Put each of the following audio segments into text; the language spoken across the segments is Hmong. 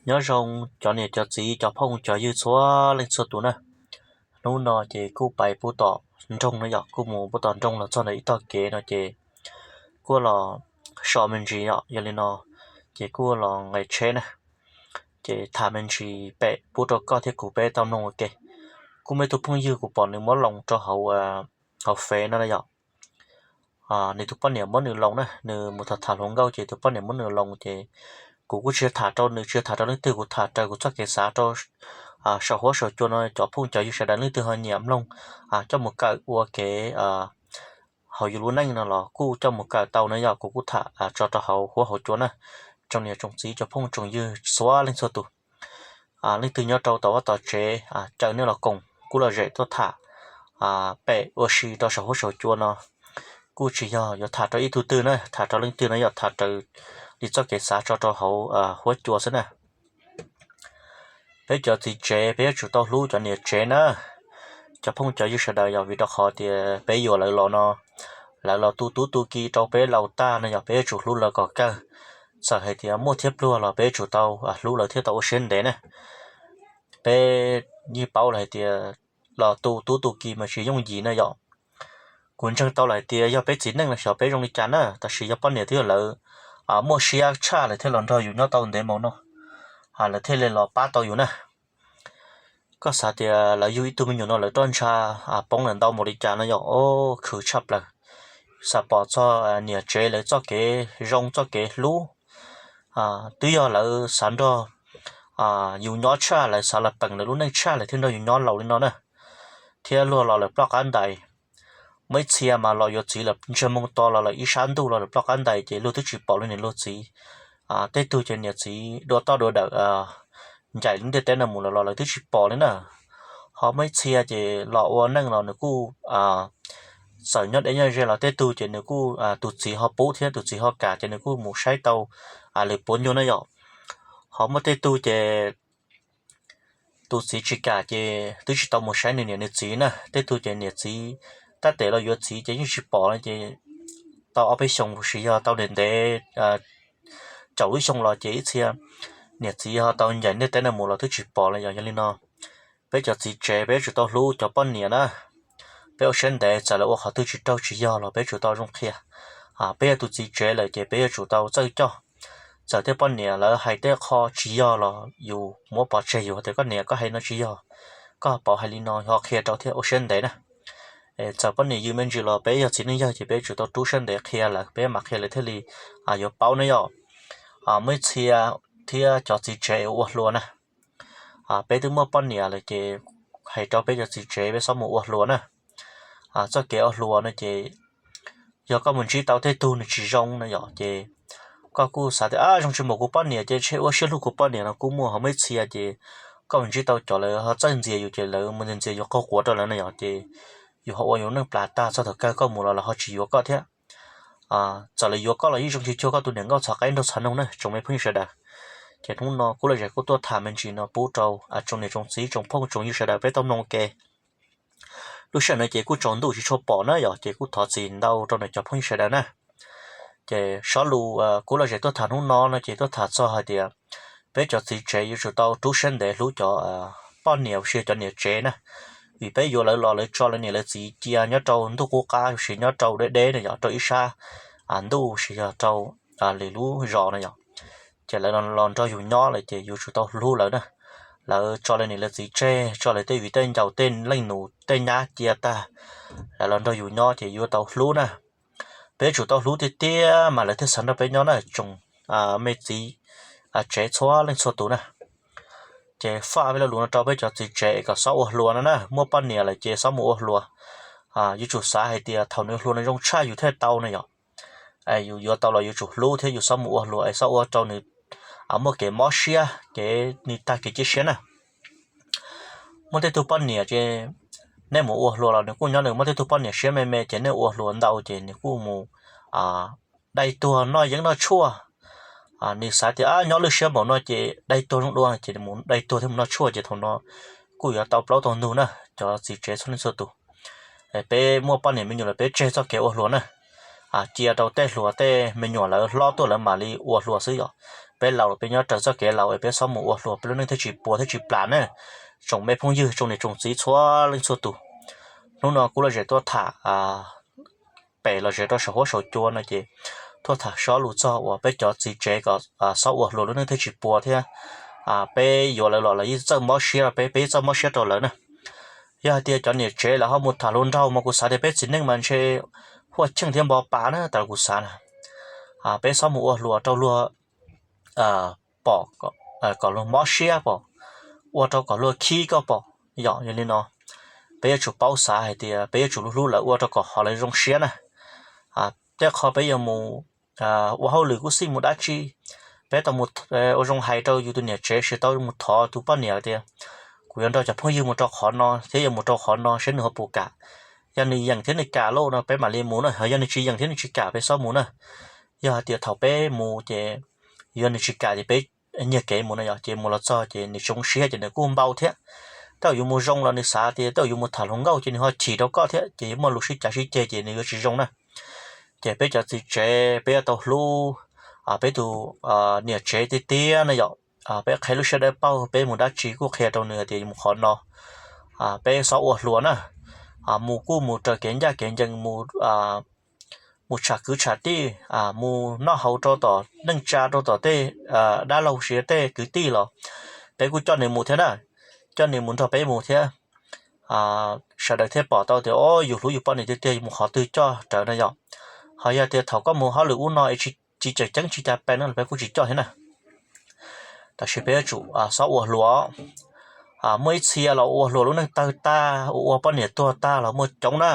Nyob zoo cov niam cov txiv cov phooj cov ywg txhua leej txhua tus na. Hnub no ces kuj pais pub tom nroog no yom, kuj mus pub tom nroog los txog ntawm ib tog kev no ces kuj los so me ntsis yom, yog li no ces kuj los nqes tsheb na, ces tham me ntsis pem pub rau koj thiab kuv peb tau mloog ua ke. Kuj muaj ib tug phooj ywg kuv pom nws muab loo rau hauv, hauv Fev no na yom. Nws tus poj niam muab nws loo na, nws mus tham tham hluas nkauj ces tus poj niam muab nws loo ces kuv kuj tsis tham rau nws, tsis tham rau leej twg, kuv tham raws kuv txoj kev xav rau saum huab saum cua no cov phooj cov ywg sawv daws leej twg ho nyiam mloog coj mus kawm ua kev hauv yus lub neej no los kuj coj mus kawm tau na yom. Kuv kuj tham tso rau hauv huab hauv cua na, tsoom niam tsoom txiv cov phooj tsoom ywg txhua leej txhua tus. Leej twg nyob rau tom vaj tom tsev caw nej los koom kuj los zem tuaj tham pem ua si rau saum huab saum cua no. Kuj tsis yog yuav tham rau ib tug twg na, tham rau leej twg no yog tham raws li txoj kev xav tso rau hauv huab cua xwb na. Peb cov txiv tsev peb yuav tsum tau hlub cov niam tsev na, cov phooj cov ywg sawv daws, yog vim rau qhov tias peb yuav lawv los no, lawv los tu tub tu ki rau peb laus tag no yog peb yuav tsum hlub lawv kom kawg. Txawm hais tias muaj thiab pluag los peb yuav tsum tau hlub lawv thiab tau ua siab ntev na. Peb yeej paub lawm hais tias los tu tub tu ki mas tsis yooj yim na yom. Kuv ntseeg tau lawm hais tias yog peb txiv neej los xyov peb zoo li cas na, tab sis yog poj niam twb yog lawv muaj siab tshaj lawv thiaj los nrog yus nyob tau ntev mus no, lawv thiaj li los pab tau yus na. Koj xav tias lawv yug ib tug me nyuam no lawv roj ntsha poob lawm ntau npaum li cas no yog khwv tshaj plaws. Xav pom txog niam tsev lawv txoj kev zoo txoj kev hlub, twb yog lawv xav nrog yus nyob tshaj, lawv xav los peem lawv lub neej tshaj lawv thiaj nrog yus nyob laus li no na. Thiab luag los lawm ploj qab ntais, muaj ib txhia mas los yuav txiv lawm ntsiag moo to los lawm ib sab ntuj los lawm ploj qab ntais ces luag twb tsis pom luag niam luag txiv. Tej tug ces niam txiv dua toj dua dawm ncaim lub ntiaj teb no mus lawm los lawv twb tsis pom li na. Ho muaj ib txhia ces los ua neej los nws kuj txawm nyob deb nyob ze los tej tug ces nws kuj tus txiv ho pub thiab tus txiv ho kam ces nws kuj mus saib tau lwm puav nyuag na yom. Ho muaj tej tug ces tus txiv tsis kam ces twb tsis tau mus saib nws niam nws txiv na. Tej tug ces niam txiv tab tes los yuav txiv ces yeej tsis pom no ces tau ob peb xyoos los sis yog tau ntev ntev caum lub xyoo los ces ib txhia niam txiv ho tau ncaim ntiaj teb no mus los twb tsis pom li yom. Yog li no peb cov txiv tsev peb yuav tsum tau hlub cov poj niam na. Peb ua siab ntev, txawm lawv ua qhov twg tsis raug tsis yog los peb yuav tsum tau zoo qhia. Peb yog tus txiv tsev lawm ces peb yuav tsum tau txawj coj. Txawm tej poj niam lawv hais tej qho tsis yog los yus muab pov tseg, yus tias koj niam koj hais no tsis yog, koj pauv hais li no, ho qhia rau thiab ua siab ntev na. Txawm poj niam yws me ntsis los peb yog txiv neej yawg ces peb yuav tsum tau rub siab ntev qhia lawv, peb mam qhia lawv thiaj li yuav paub na yom. Muaj ib txhia thiab cov txiv tsev ua hluas na, peb twb muaj poj niam lawm ces hais rau peb cov txiv tsev peb txhob mus ua hluas na. Txoj kev ua hluas no ces yog koj mus ntsib tau tej tug nws tsis zoo no yom ces koj kuj xav tias zoo tsis npaum kuv poj niam ces ntshe ua siab hlub kuv poj niam no kuj muaj. Ho muaj ib txhia ces koj mus ntsib tau cov lawv ho txawj ntxias yus ces lawv mus ntxias yus qaug quav rau lawv no yom ces yus ho ua yus neej plas tag, txog thaum kawg koj mus los lawv ho tsis yuav koj thiab. Txawm lawv yuav koj los yeej zoo tsis cuag koj tus niam nkauj txhov qaib nraug txhov noog na tsoom me phooj ywg sawv daws. Ces hnub no kuv lom zem kuj tuaj tham me ntsis no pub rau tsoom niam tsoom txiv tsoom phooj tsoom ywg sawv daws peb tau mloog ua ke. Lub sij hawm no ces kuj tsaus ntuj tsis tshua pom na yom ces kuj thov txim ntau rau cov phooj ywg sawv daws na. Ces sob lus kuv lom zem tuaj tham hnub no no ces tuaj tham txog hais tias peb cov txiv tsev yuav tsum tau rub siab ntev hlub cov poj niam los sis cov niam tsev na. Vim peb yuav lawv los lawv tso lawv niam lawv txiv cia nyob rau ntuj qub qab los sis nyob rau deb deb no yom, rau ib sab ntuj los sis yog rau lwm lub zos no yom. Ces lawv los nrog yus nyob lawm ces yuav tsum tau hlub lawv na. Lawv tso lawv niam lawv txiv tseg, tso lawv tej viv tej ncaus tej leej nus tej nyab cia tag, lawv los nrog yus nyob ces yuav tau hlub na. Peb yuav tsum tau hlub tiag tiag mas lawv thiaj xav nrog peb nyob na tsoom me txiv tsev txhua leej txhua tus na. Ces faj peb lo lus no rau peb cov txiv tsev es kom txhob ua hluas no na, muaj poj niam lawm ces txhob mus ua hluas. Yuav tsum xav hais tias thaum nws hluas nws zoo tshaj yus thiaj tau no yom. Yus yuav tau los yuav tsum hlub thiab yus txhob mus ua hluas es txhob ua rau nws muaj kev mob siab kev nws tag kev cia siab na. Muaj tej tug poj niam ces nej mus ua hluas los nws kuj nyob nws, muaj tej tug poj niam siab me me ces nej ua hluas ntau ces nws kuj mus dai tuag noj yeeb noj tshuaj. Nws xav tias nyob lwj siab npaum no ces dai tuag zoo dua ces mus dai tuag thiab mus noj tshuaj ces thaum no kuj yuav tau plaub tau ntug na cov txiv tsev txhua leej txhua tus. Peb muaj poj niam me nyuam lawm peb tseg txoj kev ua hluas na. Cia rau tej hluas tej me nyuam lawv hlob tuaj lawv mam li ua hluas xwb yom. peb laus los peb nyob raws txoj kev laus es peb txhob mus ua hluas, peb lub neej thiaj tsis puas thiab tsis plam na. Tsoom me phooj ywg, tsoom niam tsoom txiv txhua leej txhua tus, hnub no kuv lom zem tuaj tham pem los zem rau saum huab saum cua no ces tuaj tham sob lus txog uas peb cov txiv tsev kom txhob ua hluas lub neej thiaj tsis puas thiab. Peb yuav lawv los lawv yeej txawj mob siab rau peb, peb yeej txawj mob siab rau lawv na. Yog hais tias cov niam tsev lawv ho mus tham hluas nraug mas kuv xav tias peb txiv neej mas ntshe huaj cheej thiab npo pa na, tas kuv xav na. Peb txhob mus ua hluas rau luag pom, kom luag mob siab pom, ua rau kom luag khib koj pom. Yog li no, peb yuav tsum paub xav hais tias peb yuav tsum hlub hlub lawv ua rau kom ho lawv zoo siab na. Tej qho peb yuav mus ua hauj lwm kuj xij mus dab tsi, peb tau mus ua zoo hais rau yus tus niam tsev, tsis tau mus thov tus poj niam tias kuv yuav nrog cov phooj ywg mus rau qhov no thiab yuav mus rau qhov no seb nws ho puas kam. Yog nws yeem thiab nws kam lawm no peb mam li mus na, ho yog nws tsis yeem thiab nws tsis kam peb txhob mus na. Yog hais tias thaum peb mus ces yog nws tsis kam ces peb nyiag kev mus no yom, ces mus los txog ces nws tsis zoo siab ces nws kuj npau thiab. Tej zaum yuav mus zoo los nws xav tias tej zaum yuav mus tham hluas nkauj ces nws ho chim rau koj thiab ces yuav muaj lus sib cav sib ceg ces nws yuav tsis zoo na. Ces peb cov txiv tsev peb yuav tau hlub peb tus niam tsev tiag tiag na yom. Peb qhia lub siab dawb paug, peb mus dab tsi kuj qhia rau nws hais tias yuav mus qhov no. Peb txhob ua hluas na, mus kuj mus raws kev ncaj kev ncees, mus tsham kwv tsham tij, mus noj haus rau tom neej tsa, rau tom tej dab laug siv tej kwv tij los peb kuj coj nws mus thiab na, coj nws mus nrog peb mus thiab. Sawv daws thiaj pom tau tias o yus hlub yus poj niam tiag tiag, yus mus qhov twg coj rawv na yom. Ho yog tias thaum koj mus hauj lwm ub no es tsis tseem ceeb tsis cas pe no los peb kuj tsis coj thiab na. Tab sis peb yuav tsum txhob ua hluas. Muaj ib txhia los ua hluas lub neej tawg tag, ua ua poj niam tuag tag los muaj coob na.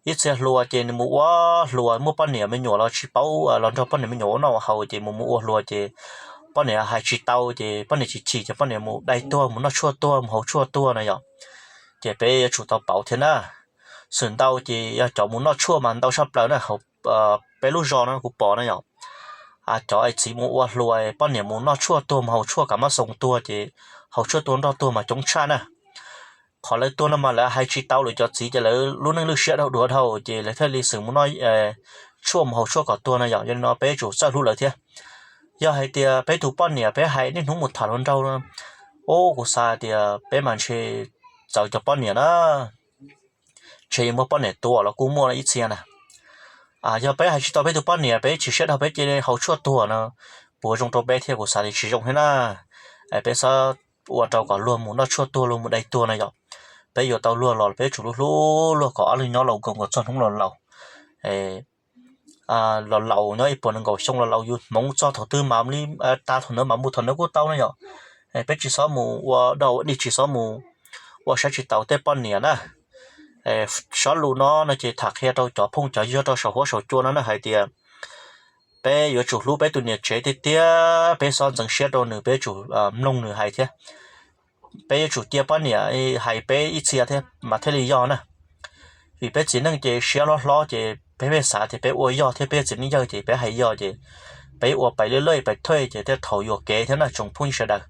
Ib txhia hluas ces nws mus ua hluas, muaj poj niam me nyuam los tsis paub los nrog poj niam me nyuam ua noj ua haus ces mus mus ua hluas ces poj niam hais tsis tau ces poj niam chim chim ces poj niam mus dai tuag, mus noj tshuaj tuag, mus haus tshuaj tuag na yom. Ces peb yuav tsum tau pauv thiab na. Xwm ntau ces yog cov mus noj tshuaj mas ntau tshaj plaws na, hauv peb lub zos no kuv pom na yom. Cov txiv mus ua hluas, poj niam mus noj tshuaj tuag, mus haus tshuaj kam mab xoos tuag ces haus tshuaj tuag nroj tuag mas coob tshaj na. Qhov lawv tuag no mas lawv hais tsis tau lawm, cov txiv ces lawv lub neej lwj siab dhau dua dhau ces lawv thiaj li xwm mus noj tshuaj mus haus tshuaj kom tuag na yom. Yog li no peb yuav tsum txawj hlub lawv thiab. Yog hais tias peb tus poj niam peb hais niaj hnub mus tham hluas nraug no, ub kuv xav tias peb mas ntshe txawv cov poj niam na. Ntshe yuav muaj poj niam tua los kuj muaj ib txhia na. Yog peb hais tsis tau peb tus poj niam, peb chim siab dhau peb cia li haus tshuaj tuag no, puas zoo rau peb thiab? Kuv xav li tsis zoo thiab na. Peb txhob ua rau kom luag mus noj tshuaj tuag, luag mus dai tuag na yom. Peb yuav tau luag los peb yuav tsum hlub hlub luag kom ob leeg nyob laus nkoos kom txog hnub los laus. Los laus nyob ib puas nees nkaum xyoo los laus yus hmoov txog thaum twg mas li, tas thaum ntawd mas mus thaum ntawd kuj tau na yom. Peb tsis txhob mus ua dog ua dig, tsis txhob mus ua saib tsis taus tej poj niam na. Sob lus no no ces tham qhia rau cov phooj cov ywg rau saum huab saum cua no na hais tias peb yuav tsum hlub peb tus niam tsev tiag tiag, peb txhob ntxeev siab rau nws, peb yuav tsum mloog nws hais thiab. Peb yuav tsum cia poj niam hais peb ib txhia thiab mas thiaj li yog na. Vim peb txiv neej ces siab hlob hlob ces peb pheej xav tias peb ua yog thiab peb txiv neej yawg ces peb hais yog ces peb ua pais lwj lwj pais thuej ces tej thaum yuam kev thiab na tsoom phooj ywg sawv daws.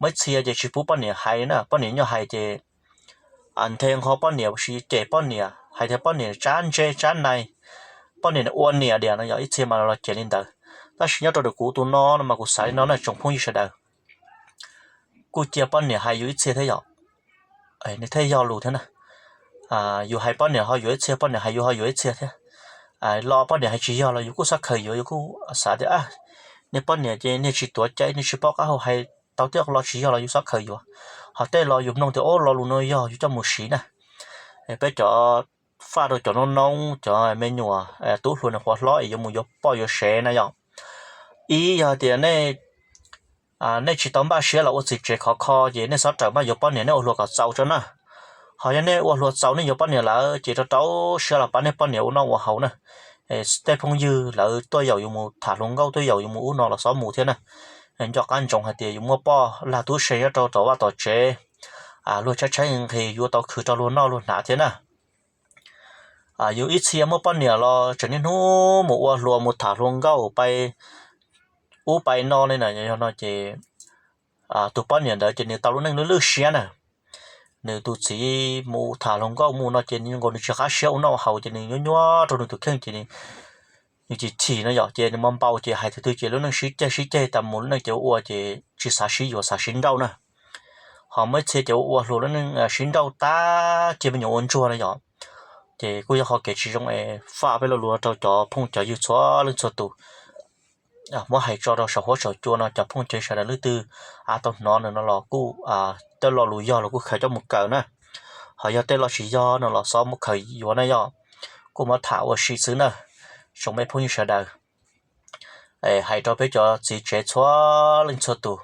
Muaj ib txhia ces tsis pub poj niam hais na, poj niam nyuaj hais ces nthe nqho poj niam, sis cem poj niam hais tias poj niam tsab ntse tsab nais, poj niam ua niam diam no yog ib txhia mas los cem li ntawd. Tab sis nyob rau ntawm kuv tus no no mas kuv xav li no na tsoom phooj ywg sawv daws, kuj cia poj niam hais yus ib txhia thiab yom. Nws thiaj yog lus thiab na. Yus hais poj niam ho yuav ib txhia, poj niam hais yus ho yuav ib txhia thiab. Los poj niam hais tsis yog los yus kuj txhob khaws yuav, yus kuj xav tias niag poj niam ces niag tsis tuav cai, niag tsis paub qab hau, hais tau tej lo tsis yog los yus txhob khaws yuav. Ho tej lo yus mloog tias o lo lus no yog yus coj mus siv na. Peb cov faj rau cov noob noob, cov me nyuam tub hluas nws qhuav hlob es yuav mus yuav poj yuav sev na yom. Ib yog tias nej tsis tau npaj siab los ua txiv tsev khov kho ces nej txhob rawm maj yuav poj niam, nej ua hluas kom txaus tso na. Ho yog nej ua hluas txaus nej yuav poj niam lawm ces rau rau siab los pab nej poj niam ua noj ua haus na. Tej phooj ywg lawv tuaj yaum yus mus tham hluas nkauj, tuaj yaum yus mus ub no los txhob mus thiab na. Nco qab ntsoov hais tias yus muaj poj lag tub se nyob rau tom vaj tom tsev, luag tshaib tshaib nqhis yuav tau khwv rau luag noj luag hnav thiab na. Yus ib txhia muaj poj niam los tseem niaj hnub mus ua hluas mus tham hluas nkauj pais ub pais no li na, yog no ces tus poj niam ntawd ces nws tau lub neej lwj lwj siab na. Nws tus txiv mus tham hluas nkauj mus no ces nws nkaus nws tsis qab siab ua noj ua haus ces nws nyuaj nyuaj rau nws tus kheej ces nws nws chim chim no yom, ces nws mas npau ces hais tus twg ces lub neej sib ceg sib ceg tas mus, lub neej ces ua ces tsis xav sib yuav, xav sib nrauj na. Ho muaj ib txhia ces ua ua hluas lub neej sib nrauj tag, cia me nyuam ua ntsuag no yom. Ces kuj yog qhov kev tsis zoo es faj peb lo lus rau cov phooj cov ywg txhua leej txhua tus. Muab hais tso rau saum huab saum cua no cov phooj cov ywg sawv daws leej twg tau hnov no los kuj tej lo lus yog los kuj khaws coj mus kawm na. Ho yog tej lo tsis yog no los xob mus khaws yuav na yom. Kuj muab tham ua si xwb na, tsoom me phooj ywg sawv daws. Hais rau peb cov txiv tsev txhua leej txhua tus,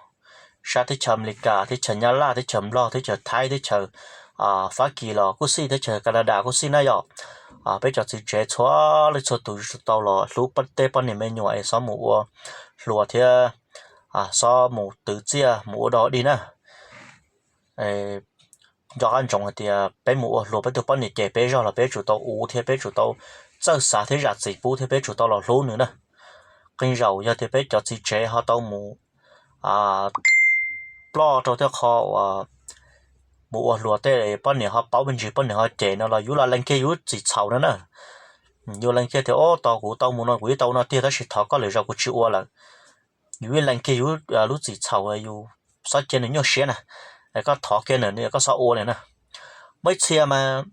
sab teb chaws Amelikas, teb chaws Nyab Laj, teb chaws Nplog, teb chaws Thaib, teb chaws Fab Kis los kuj xij, teb chaws Kanadas kuj xij na yom. Peb cov txiv tsev txhua leej txhua tus yuav tsum tau los hlub tej poj niam me nyuam es xob mus ua hluas thiab xob mus twv txiaj mus ua dog dig na. Nco qab ntsoov hais tias peb mus ua hluas peb tus poj niam cem peb zog los peb tsum tau ua thiab peb tsum tau txawj xav thiab zam txim pub thiab peb tsum tau los hlub nws na. Qee zaum yog tias peb cov txiv tsev ho tau mus ploj rau tej qho uas mus ua hluas tej poj niam ho paub me ntsis poj niam ho cem no los yus los lees kiag yus txim txhaum no na. Yus lees kiag tias, o, tos kuv tau mus no kuv yeej tau no tiag tab sis thov koj lwm zaus kuv tsis ua lawm. Yus yeej lees kiag yus lub txim txhaum, yus xob cia nws nyuaj siab na, koj thov kiag nws, koj xob ua li na. Muaj ib txhia mas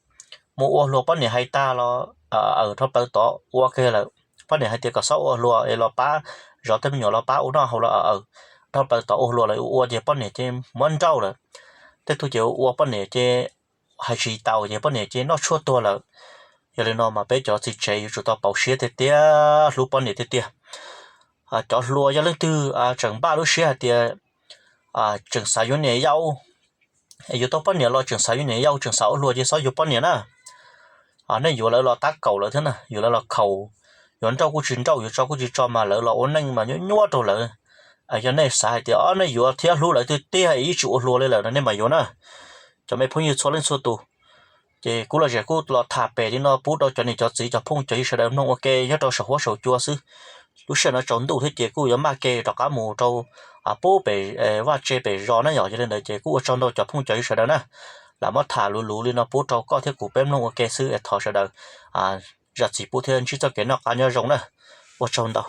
mus ua hluas poj niam hais tag los dhau plaws tod ua kiag lawm. Poj niam hais tias kom xob ua hluas es los pab zov tej me nyuam los pab ua noj haus los dhau plaws tod ua hluas lawm, ua ces poj niam ces muab nrauj lawm. Tej tug ces ua poj niam ces hais tsis taus ces poj niam ces noj tshuaj tuag lawm. Yog li no mas peb cov txiv tsev yuav tsum tau pauv siab tiag tiag hlub poj niam tiag tiag. Cov hluas yog leej twg tseem npaj lub siab hais tias tseem xav yuav niam yau, yuav tau poj niam los tseem xav yuav niam yau tseem xav ua hluas ces xob yuav poj niam na. Nej yuav lawv los tab kaum lawv thiab na, yuav lawv los khaus, yuav nrauj kuj tsis nrauj, yuav tso kuj tsis tso mas lawv los ua neej mas nyuaj nyuaj rau lawv. Yog nej xav hais tias o nej yuav thiab hlub lawv tiag tiag es yeej tsis ua hluas li lawm no nej mas yuav na. Cov me phooj ywg txhua leej txhua tus, ces kuv los zem kuj los tham pem li no pub rau cov niam cov txiv cov phooj cov ywg sawv daws mloog ua ke nyob rau saum huab saum cua xwb. Lub sij hawm no tsaus ntuj thiab ces kuj yuav maj ke rov qab mus rau pub pem vaj tse pem zos na yom. Yog li ntawd ces kuv ua tsaug ntau cov phooj cov ywg sawv daws na, lam muab tham luv luv li no pub rau koj thiab kuv peb mloog ua ke xwb es thov sawv daws zam txim pub thiab ntsib txoj kev noj qab nyob zoo na. Ua tsaug ntau.